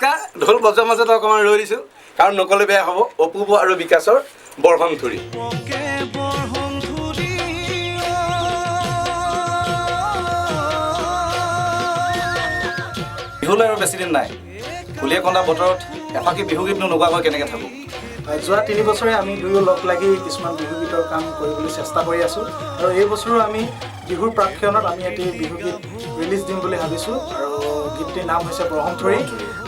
নমস্কাৰ। ঢোল বজোৱাৰ মাজতে অকণমান ৰৈ দিছোঁ, কাৰণ নক'লে বেয়া হ'ব। অপূৰ্ব আৰু বিকাশৰ বৰহম থুৰি। বিহুলৈ আৰু বেছি দিন নাই। কুলিয়ে কন্দা বতৰত এফাঁকি বিহুগীতনো নোগোৱাকৈ কেনেকৈ থাকোঁ? যোৱা 3 বছৰে আমি দুয়ো লগ লাগি কিছুমান বিহুগীতৰ কাম কৰিবলৈ চেষ্টা কৰি আছোঁ আৰু এই বছৰো আমি বিহুৰ প্ৰাকক্ষণত আমি এটি বিহুগীত ৰিলিজ দিম বুলি ভাবিছোঁ আৰু গীতটিৰ নাম হৈছে বৰহমথুৰি।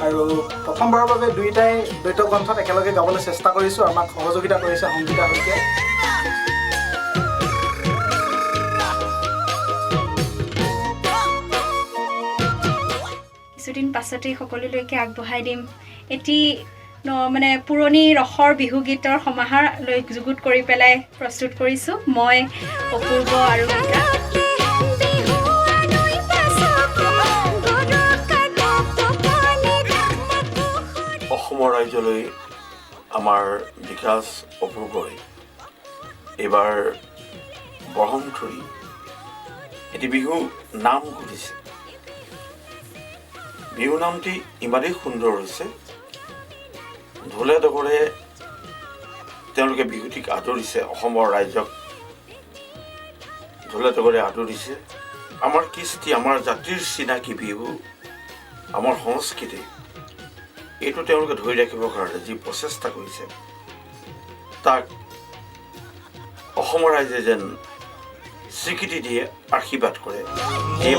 আৰু প্ৰথমবাৰৰ বাবে দুয়োটাই দ্বৈত গ্ৰন্থত একেলগে গাবলৈ চেষ্টা কৰিছোঁ। আমাক সহযোগিতা কৰিছে সংগীতা শইকীয়াই। কিছুদিন পাছতেই সকলোলৈকে আগবঢ়াই দিম এটি মানে পুৰণি ৰসৰ বিহুগীতৰ সমাহাৰ লৈ যুগুত কৰি পেলাই প্ৰস্তুত কৰিছোঁ মই, অপূৰ্ব আৰু বিকাশ। অসমৰ ৰাইজলৈ আমাৰ বিকাশ অপূৰ্বই এইবাৰ বৰহমথুৰি এটি বিহু নাম কৰিছে। বিহু নামটি ইমানেই সুন্দৰ হৈছে, ঢোলে ডগৰে তেওঁলোকে বিহুটিক আদৰিছে, অসমৰ ৰাইজক ঢোলে ডগৰে আদৰিছে। আমাৰ কৃষ্টি, আমাৰ জাতিৰ চিনাকি বিহু, আমাৰ সংস্কৃতি, এইটো তেওঁলোকে ধৰি ৰাখিবৰ কাৰণে যি প্ৰচেষ্টা কৰিছে তাক অসমৰ ৰাইজে যেন স্বীকৃতি দিয়ে, আশীৰ্বাদ কৰে। এই